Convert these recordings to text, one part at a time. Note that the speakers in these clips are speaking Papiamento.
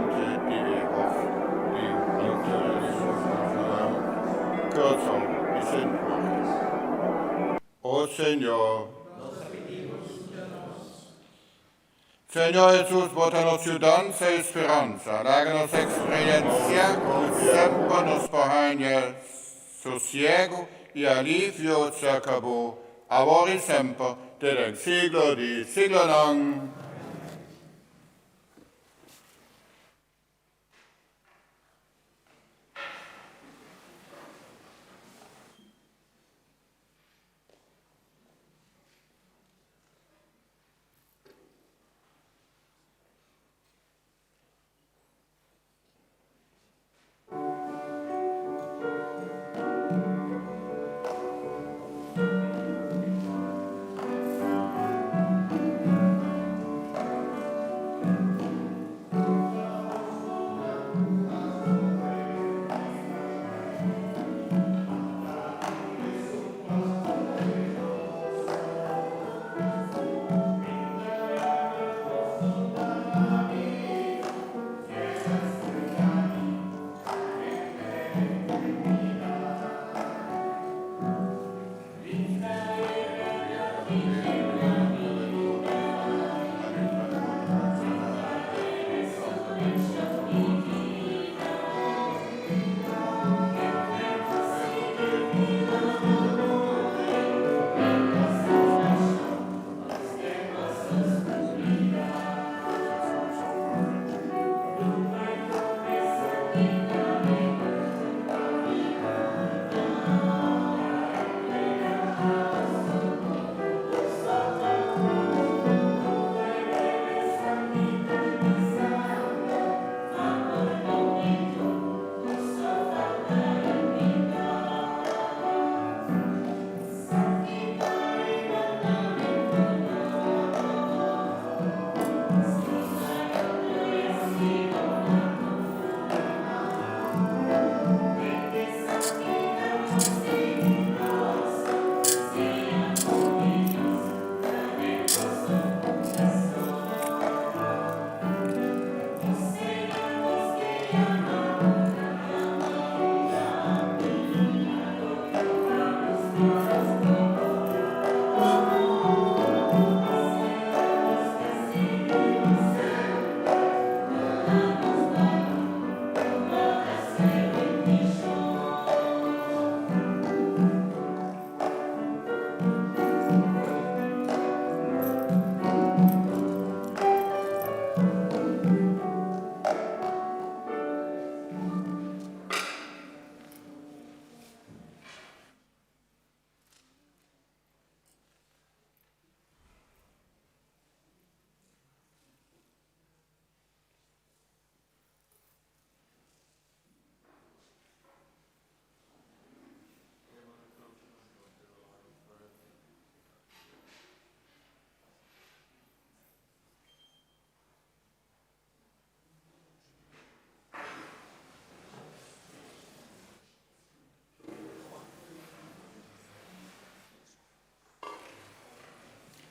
presidente di e Hof di Anti-Rasismo Curaçao i Sint Maarten. O Señor. Señor Hesus, bo ta nos yudansa i speransa. Laga nos eksperensiá ku semper nos por haña sosiegu i alivio serka bo, awor i semper, te den siglo di siglonan.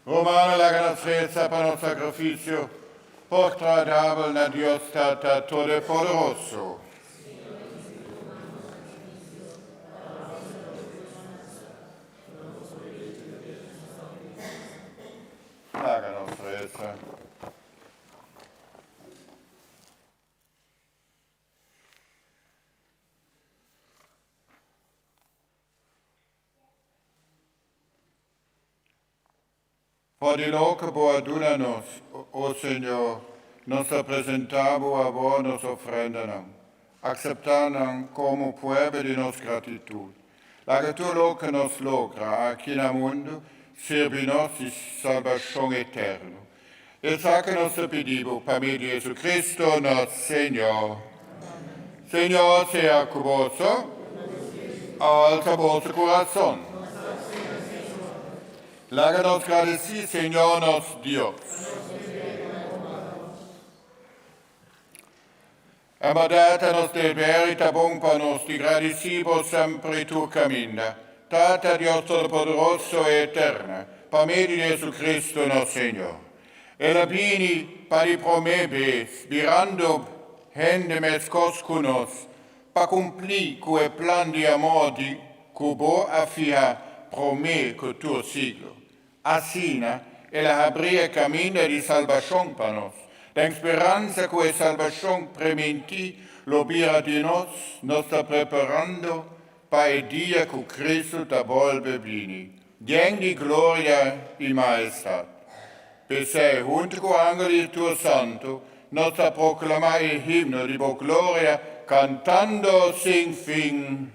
Rumannan, laga nos resa pa nos sakrifisio por ta agradabel na Dios Tata Todopoderoso. Laga nos resa. For di loke bo a duna nos, o Señor, nos ta presentá bo awor nos ofrendanan. Akseptá nan komo prueba di nos gratitut. Laga tur loke nos logra aki na mundu sirbi nos di salbashon eterno. Esaki nos ta pidi bo pa medio di Jesucristo nos Señor. Señor sea cu boso. Alza boso curazon. Laga nos gradeci Señor nos Dios. En berdad ta nos deber y ta bon pa nos di gradici bo semper y tur caminda, Tata Dios Todopoderoso y Eterno, pa medio di Jesucristo nos Señor. El a bini pa di prome bes, birando. hende meskos ku nos, pa kumpli ku e plan di amor di ku bo a fiha promé ku tur siglo. Asina, el a habri e kaminda di salbashon pa nos. Den speransa ku e salbashon primintí lo bira di nos, nos ta preparando pa e dia ku Kristu ta bolbe bini, yen di gloria i mahestat. P'esei, huntu ku angel i tur santu, nos ta proklamá e himno di bo gloria, kantando sin fin.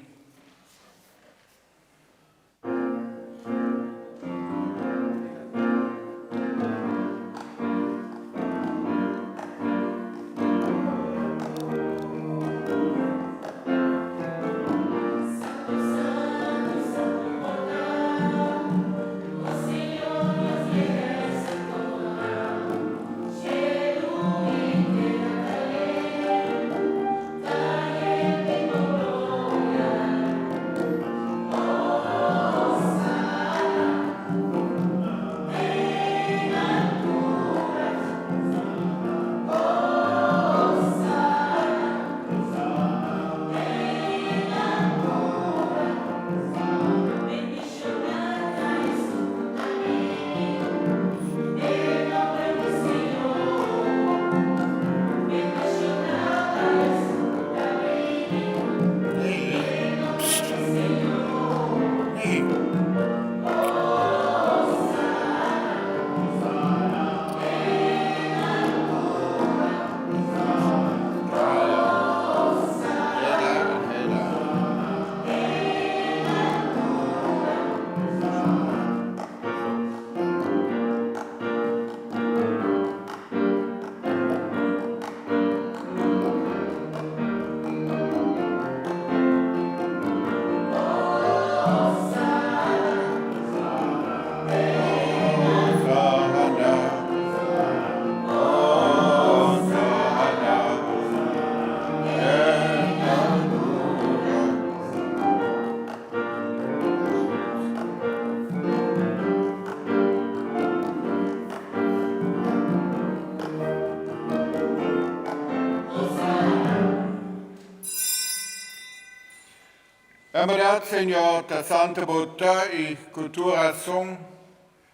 En bèrdat, Señor, ta santu bo ta i ku tur rason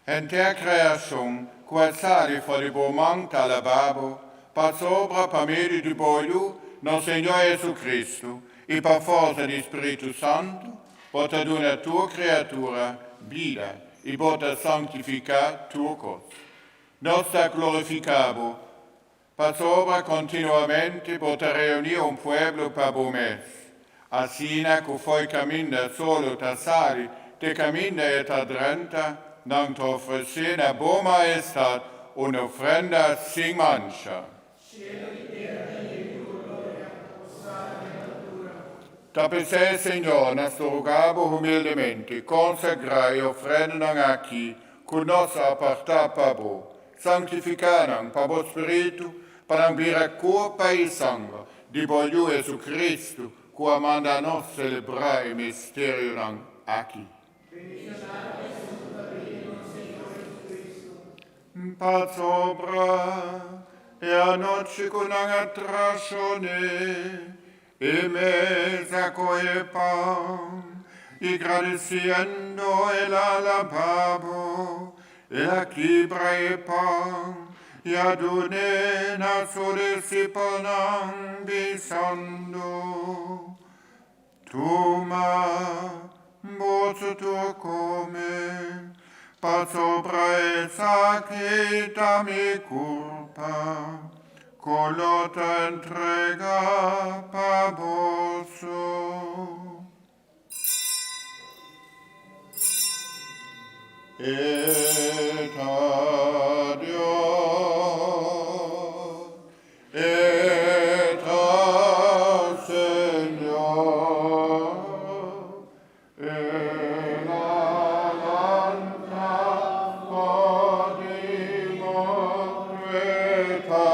henter kreashon ku a sali for di bo man ta alabá bo, pasobra pa medio di bo Yu, nos Señor Jesucristo, i pa forsa di Spiritu Santu, bo ta duna tur kreatura bida i bo ta sanktifiká tur kos. Nos ta glorifiká bo, pasobra kontinuamente bo ta reuní un pueblo pa bo mes, asina ku fo'i kaminda solo ta sali te kaminda e ta drenta, nan ta ofresé na bo Mahestat un ofrenda sin mancha. Cielo i tera ta yen di bo gloria, Hosana den altura. Ta p'esei, Señor, nos ta roga bo humildemente, konsagrá e ofrendanan aki ku nos a apartá pa bo, Sanktifiká nan pa bo Spiritu, pa nan bira kurpa i sanger di bo Yu Jesucristo, ku a manda nos selebrá e misterionan aki. Bendishoná esun ku ta bini nos Señor Jesucristo. Pasobra e anochi ku nan a trashon'é, e mes a kohe pan, i gradisiendo el a alabá bo, el a kibra e pan i a dun'é na su disipelnan, bisando, Tuma, boso tur kome, pasobra esaki ta mi kurpa, ku lo ta entregá pa boso. E ta Dios, e ta Señor, el a lanta for di morto, e ta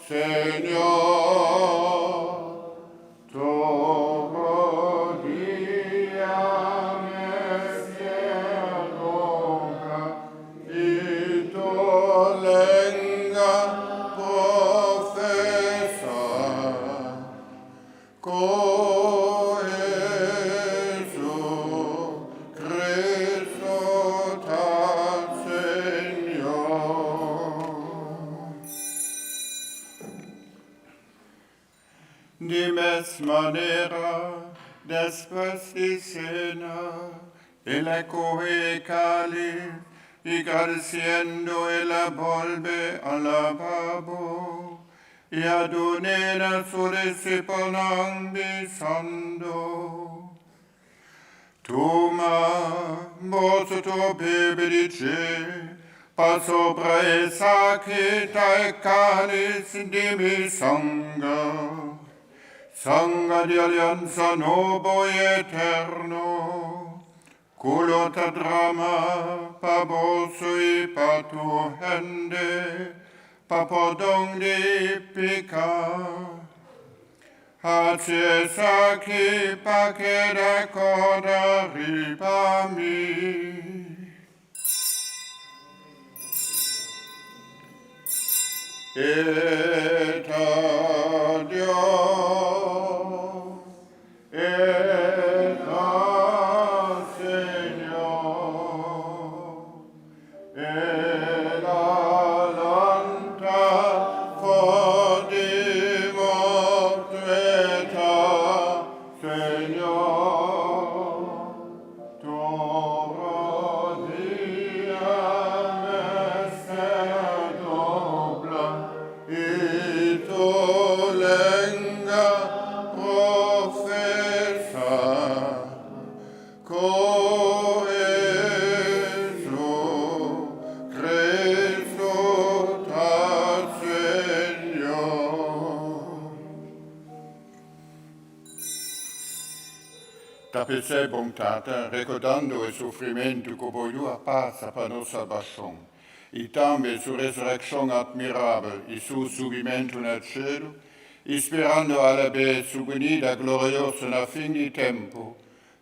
Señor. Tur dia mester logra i mes manera, despues di sena, el a kohe e kalis, i gradisiendo el a bolbe alabá bo, i a dun'é na su disipelnan, bisando, Tuma, boso tur bebe di dje, pasobra esaki ta e kalis di mi sanger, sanger di aliansa nobo i eterno, ku lo ta drama pa boso i pa tur hende, pa pordon di piká. Haci esaki pa keda corda riba mi. E ta Dios, e ta Señor. El a lanta for di morto, e ta Señor. Tur rodia mester dobla i tur lenga profesá. Ku Hesu Cristo ta Señor. Ta p'esei, bon Tata, rekordando e sufrimentu ku bo Yu a pasa pa nos salbashon, i tambe su resurekshon atmirabel i su subimentu na shelu, i sperando alabes su binida glorioso na fin di tempu,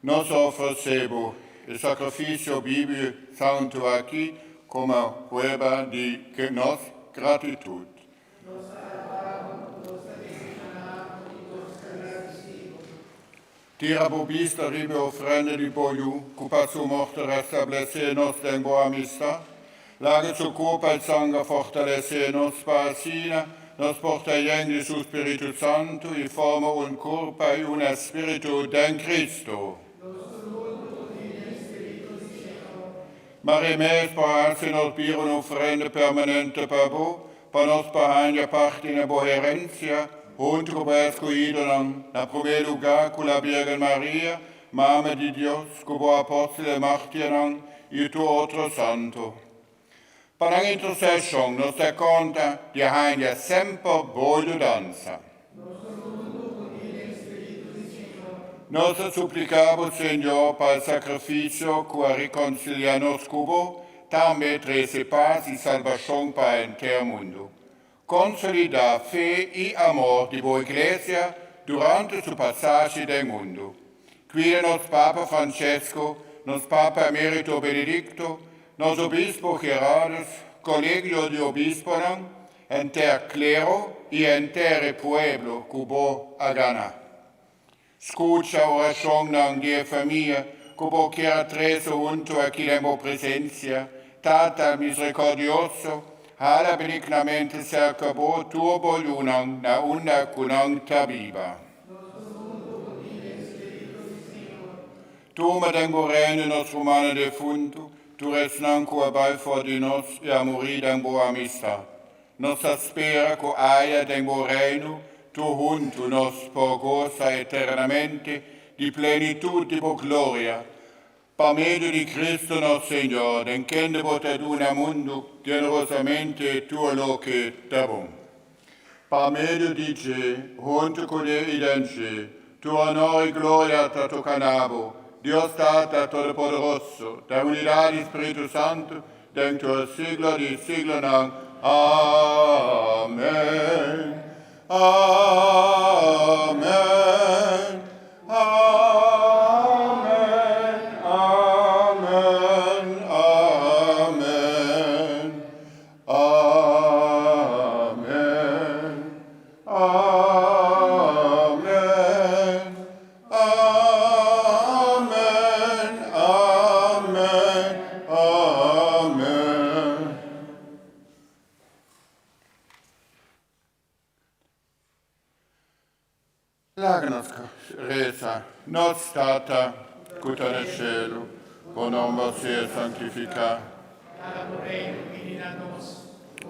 Nos a ofresé bo e sakrifisio bibu i santu aki komo prueba di nos gratitut. Nos ta alabá bo, nos ta bendishoná bo i nos ta gradisí bo. Tira bo bista riba e ofrenda di bo Yu, ku pa su morto restablesé nos den bo amistat. Laga su kurpa i sanger fortalesé nos pa asina nos por ta yen di su Spiritu Santu i forma un kurpa i un espiritu den Cristo. Nos tur huntu ku tin e Spiritu di Señor. Mari mes por hasi nos bira un ofrenda permanente pa bo, pa nos por haña parti na bo herensia, huntu ku bo eskohidonan, na promé lugá ku la Birgen Maria, Mama di Dios, ku bo apòstel e mártirnan i tur otro santu. Pa nan interseshon nos ta konta di haña semper bo yudansa. Nos tur huntu ku tin e Spiritu di Señor. Nos ta supliká bo, Señor, pa e sakrifisio ku a rekonsiliá nos ku bo, tambe trese pas i salbashon pa henter mundu. Konsolidá fe i amor di bo Iglesia durante su pasashi den mundu. Kuida nos Papa Francesco, nos Papa Emerito Benedicto, nos Obispo Gerardus, Kolegio di Obisponan, henter klero i henter e pueblo ku bo a gana. Skucha orashonnan di e famia ku bo kier a trese huntu aki den bo presensia. Tata miserikordioso, hala benignamente serka bo tur bo yunan na unda ku nan ta biba. Nos tur huntu ku tin e Spiritu di Señor. Tuma den bo reino nos rumannan defuntu, tur esnan ku a bai for di nos i a muri den bo amistat. Nos ta spera ku aya den bo Reino tur huntu nos por gosa eternamente di plenitut di bo gloria. Pa medio di Cristo nos Señor, den kende bo ta duna mundu generosamente tur loke ta bon. Pa medio di dje, huntu kuné i den dje, tur honor i gloria ta toka na bo, Dios Tata Todopoderoso, den unidat di Spiritu Santu, Den tur siglo di siglonan. Amen. Amen. Amen. Amen. Amen. Amen. Amen. Amen, amen, amen. Laga nos resa. Nos Tata, ku ta na shelu, bo nòmber sea santifiká. Laga bo reino bini na nos.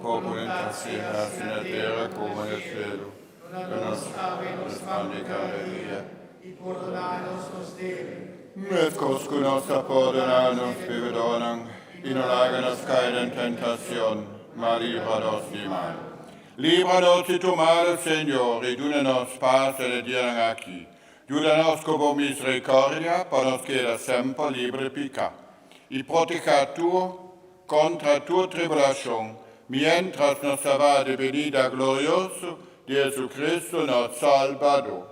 Bo boluntat sea hasi na tera komo na shelu. Duna nos awe nos pan di kada dia, i pordoná nos nos debe. Meskos ku nos ta pordoná nos bebedónan, i no laga nos kai den tentashon, ma libra nos di mal. Libra nos di tur mal, Señor, i duna nos pas den e dianan aki. Yuda nos ku bo miserikordia pa nos keda semper libre di piká, i protehá tur kontra tur tribulashon, miéntras nos ta wak di benida glorioso di Jesucristo nos Salbador.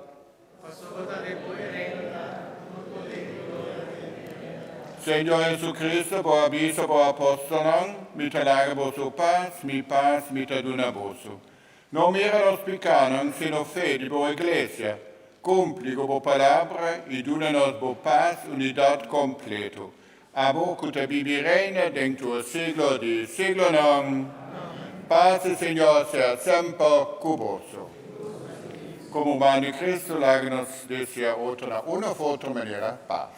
Pasobra ta den bo e reino ta, tur poder i gloria te eternidat. Señor Jesucristo, bo a bisa bo apòstelnan, Mi ta laga boso pas, mi pas mi ta duna boso. No mira nos pikánan, sino fe di bo iglesia. Kumpli ku bo palabra i duna nos bo pas, unidat kompleto. Abo ku ta bibi reina den tur siglo di siglonan. Pas di Señor sea semper ku boso. Komo man di Cristo laga nos desea otro na un of otro manera pas.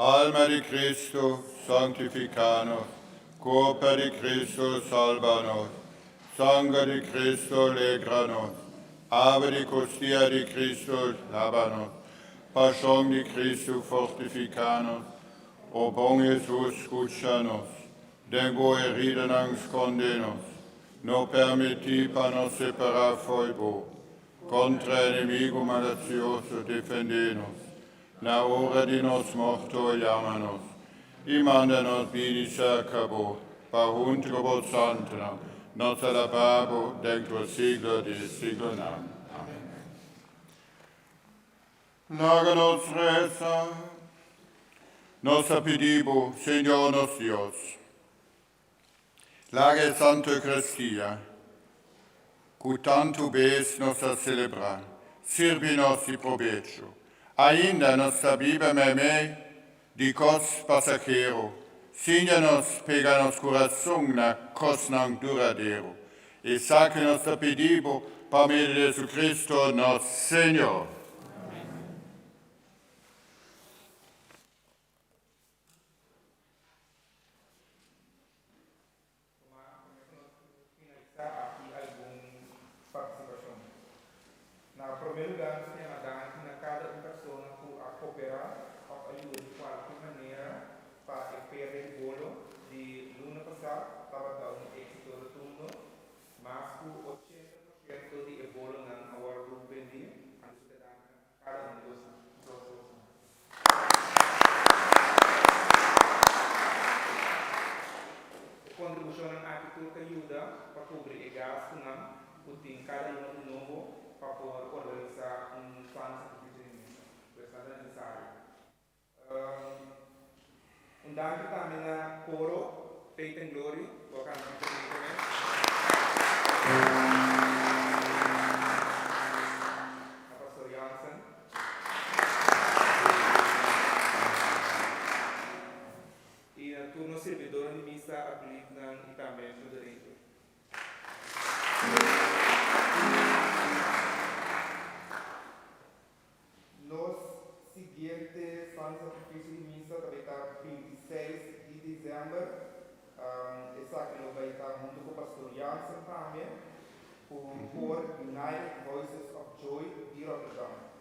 Alma di Cristo, sanctificanos. Corpo di Cristo, salvanos. Sangue di Cristo, legranos. Ave di costia di Cristo, lavanos. Passion di Cristo, fortificanos. O bon Jesus, escúchanos. Den bo heridanan scondenos. No permiti pa nos separa foi bo. Contra enemigo malicioso defendenos. Na ora di nos morto yamanos. I mandanos bini cerca bo, pa hunto bo santonan, nos alababo den tur siglo di siglonan. Amen. Laga nos resa. Nos ta pidi bo, Señor nos Dios, laga e Santa Eucaristia, cu tanto bes nos ta celebra, sirbi nos di probecho. Ainda nos ta biba meimei di cos pasahero, siña nos pega nos curason na cosnan duradero. Esaki nos ta pidi bo pa medio di Jesucristo nos Señor. Tuma promé ku nos finalisá aki algun partisipashon. Na promé lugá nos ta yama danki na kada un persona ku a koperá òf a yuda di kualke manera pa e feria di bolo di luna pasá tabata un éksito rotundo. Mas ku 80%. iemand nobo pa por organisá un Santo Sakrifisio di Misa. Pues ta nesesario. Un danki tambe na Coro Faith and Glory ku a kanta masha bunita mes. Na Pastor Jansen. I na tur nos sirbidornan di misa, akolitnan i tambe moderator. Nos siguiente Santo Sacrificio di Misa ta bay ta 26 di december. Esaki lo bay ta hunto cu Pastor Jansen tambe cu koor United Voices of Joy di Rotterdam.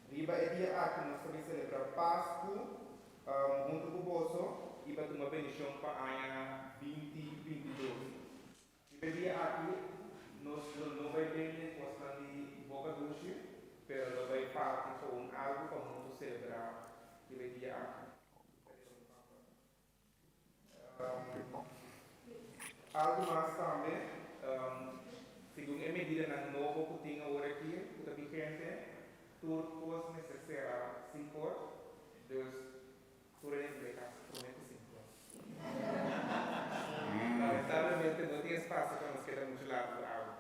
Riba e dia aki nos ta bay celebra Pascu hunto cu boso y pa tuma bendicion pa aña 2022. Riba e dia aki nos lo no bai bende kosnan di boka dushi, pero lo bai parti gewoon algu pa huntu selebrá riba e dia aki. Algu mas tambe, segun e medidanan nobo ku tin awor aki ku ta vigente, tur kos mester sera sinkor, dus Tur hende den kas promé ku sinku or. Lamentablemente no tin espasio pa nos keda muchu largu awe.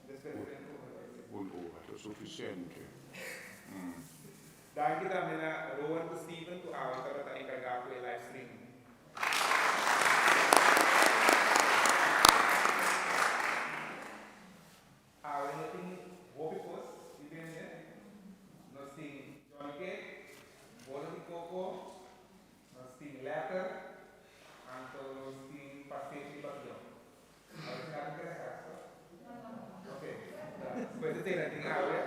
Despues di den turno bai ser. Un ora ta sufisiente. Danki tambe na Rowan ku Steven ku awe tabata enkargá ku e live streaming. Awe no tin hopi kos di bende. Nos tin Johnny Cake, bolo di koko, nos tin lekker, anto nos tin pastechi di babion. Awe tin algu interesá, so? Ok, despues di cena tin awe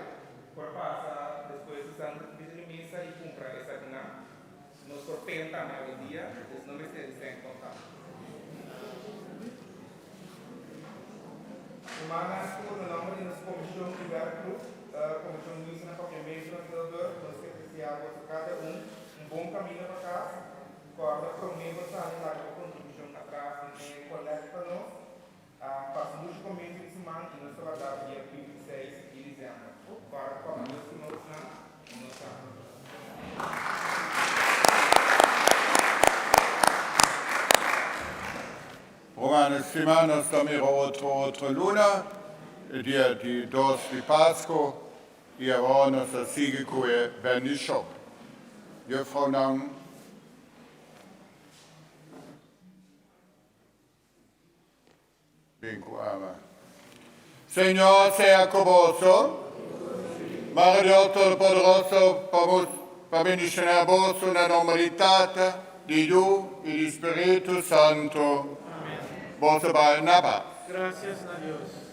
por pasa despues di Santo Sacrificio di Misa y cumpra esakinan. Nos por pen tambe awendia, dus no mester di sèn kontá. Rumannan tur na nòmber di nos komishon di wèrkgroep, Komishon Misa na Papiamentu na Tilburg, nos ke deseá boso kada un un bon kaminda pa kas. Kòrda promé bo sali laga bo kontribushon atras den e kolèkt pa nos. Pasa muchu komienso di siman i nos ta wardá dia 26 di desèmber. Kòrda kòrda Dios ku nosnan i nos ta. Rumannan stimá, nos ta mira otro otro luna, e dia di dos di Pasku, i awor nos ta sigui ku e bendishon. Juffrouwnan. Bin ku ama. Señor sea ku boso. Mara Dios Todopoderoso pa bos pa bendishoná boso na nomber di Tata, di Yu i di Spiritu Santu. Boso bai na pas. Gracias na Dios.